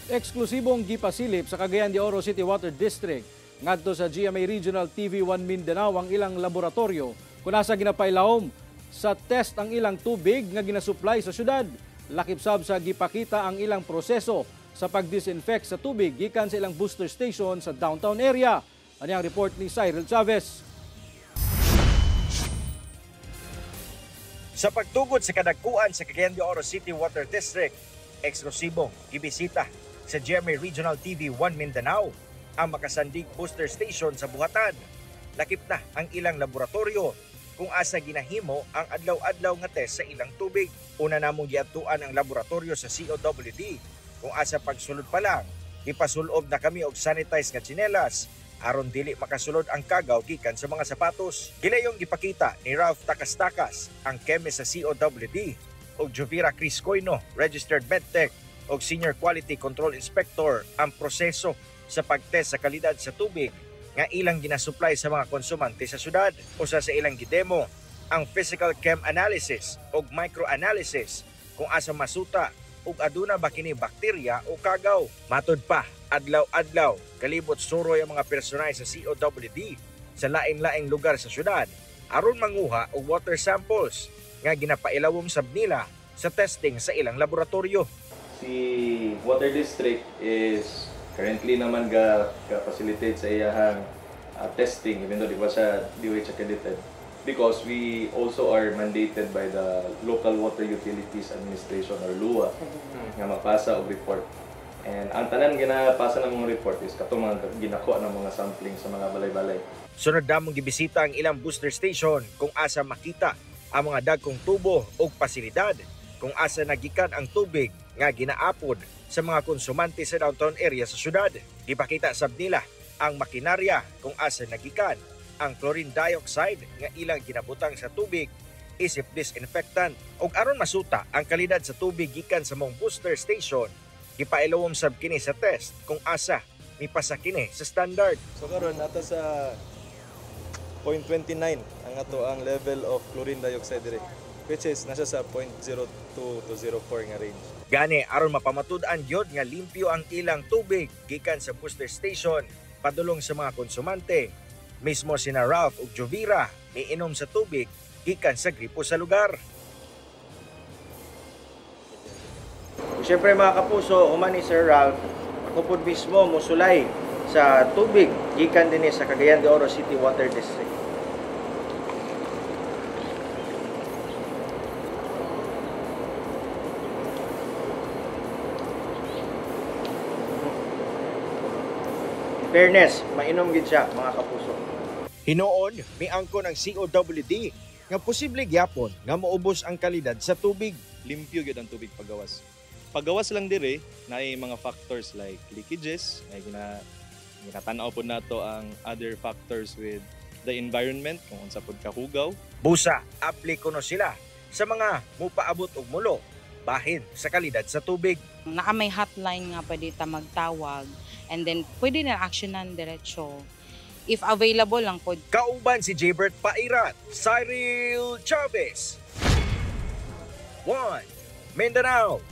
Eksklusibong gipasilip sa Cagayan de Oro City Water District ngadto sa GMA Regional TV 1 Mindanao ang ilang laboratorio kung asa ginapailawom sa test ang ilang tubig nga ginasupply sa syudad. Lakip sab sa gipakita ang ilang proseso sa pag-disinfect sa tubig gikan sa ilang booster station sa downtown area. Ani ang report ni Cyril Chavez. Sa pagtugod sa kadagkuan sa Cagayan de Oro City Water District, eksklusibong gibisita sa GMA Regional TV 1 Mindanao ang makasandig booster station sa Buhatan. Lakip na ang ilang laboratorio kung asa ginahimo ang adlaw-adlaw nga test sa ilang tubig. Una namong giadtuan ang laboratorio sa COWD kung asa pagsulod pa lang, gipasulob na kami og sanitized nga tsinelas aron dili makasulod ang kagaw gikan sa mga sapatos. Gilayong gipakita ni Ralph Takastakas, ang chemist sa COWD, ug Jovira Chris Coino, registered medtech ug senior quality control inspector, ang proseso sa pagtest sa kalidad sa tubig nga ilang ginasupply sa mga konsumante sa syudad. Usa sa ilang gidemo ang physical chem analysis ug microanalysis kung asa masuta ug aduna ba kini bakterya o kagaw. Matud pa, adlaw-adlaw kalibot suroy ang mga personay sa COWD sa laing-laing lugar sa syudad aron manguha og water samples nga ginapailawom sab nila sa testing sa ilang laboratorio. Si Water District is currently naman ga facilitate sa iyahang testing even though di ba siya DOH accredited, because we also are mandated by the Local Water Utilities Administration or LUA nga mapasa og report. And ang tanan ginapasa ng mga report is katong mga ginakuha ng mga sampling sa mga balay-balay. Sunod namong gibisita ang ilang booster station kung asa makita ang mga dagkong tubo ug pasilidad kung asa nagikan ang tubig nga ginaapod sa mga konsumante sa downtown area sa syudad. Gipakita sab nila ang makinarya kung asa nagikan ang chlorine dioxide nga ilang ginabutang sa tubig isip disinfectant. Ug aron masuta ang kalidad sa tubig gikan sa mong booster station, gipailawom sab kini sa test kung asa mipasa kini sa standard. So karon nata sa 0.29 ang ato ang level of chlorine dioxide dire, which is nasa sa 0.02 to 0.04 nga range. Gani aron mapamatud-an gyud nga limpyo ang ilang tubig gikan sa booster station padulong sa mga konsumante. Mismo sina Ralph ug Jovira miinom sa tubig gikan sa gripo sa lugar. Siyempre mga kapuso, human ni Sir Ralph, ako po mismo musulay sa tubig gikan dinhi sa Cagayan de Oro City Water District. In fairness, mainom gid siya mga kapuso. Hinuon, miangkon ang COWD nga posible gyapon nga moubos ang kalidad sa tubig. Limpyo gyud ang tubig pagawas. Pagawas lang dire, naay mga factors like leakages, na ginatan-aw pod nato ang other factors with the environment kung unsa pod kahugaw. Busa, apli kuno sila sa mga mupaabot og mulo bahin sa kalidad sa tubig. Naka may hotline nga pwede ta magtawag and then pwede na actionan diretso if available lang po. Kauban si Jbert Pairat, Cyril Chavez, 1 Mindanao.